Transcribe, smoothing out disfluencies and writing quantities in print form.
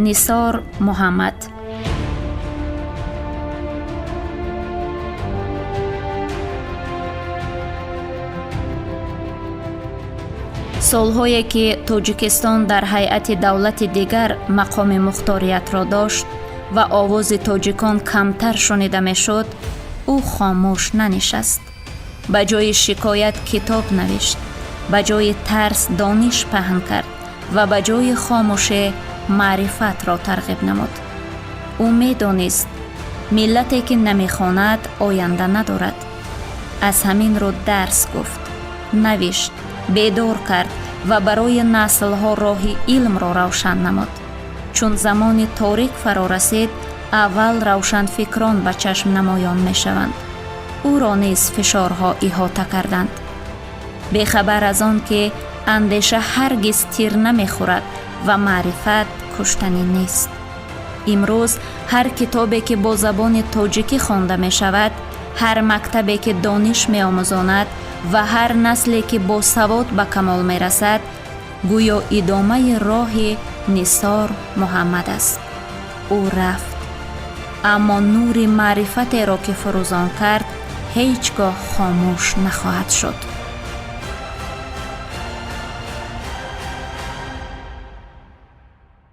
Нисор Муҳаммад. Солҳое ки Тоҷикистон дар ҳайати давлати дигар мақоми мухториятро дошт ва овози тоҷикон камтар шунида мешуд, ӯ хомӯш нанишаст. Ба ҷои шикоят китоб навишт, ба ҷои тарс дониш паҳн кард ва ба ҷои хомӯшӣ маърифатро тарғиб намуд. Ӯ медонист, миллате ки намехонад, оянда надорад. Аз ҳамин рӯ дарс гуфт, навишт, бедор кард ва барои наслҳо роҳи илмро равшан намуд. Чун замони торик фаро расид, аввал равшанфикрон ба чашм намоён мешаванд. Ӯро низ фишорҳо иҳота карданд. Бехабар аз он ки андеша ҳаргиз тир намехӯрад ва маърифат куштанӣ нест. Имрӯз ҳар китобе ки бо забони тоҷикӣ хонда мешавад, ҳар мактабе ки дониш меомӯзонад ва ҳар насле ки бо савод ба камол мерасад, гӯё идомаи роҳи Нисор Муҳаммад аст. Ӯ рафт, аммо нури маърифатеро ки фурӯзон кард, ҳеҷ гоҳ хомӯш нахоҳад шуд.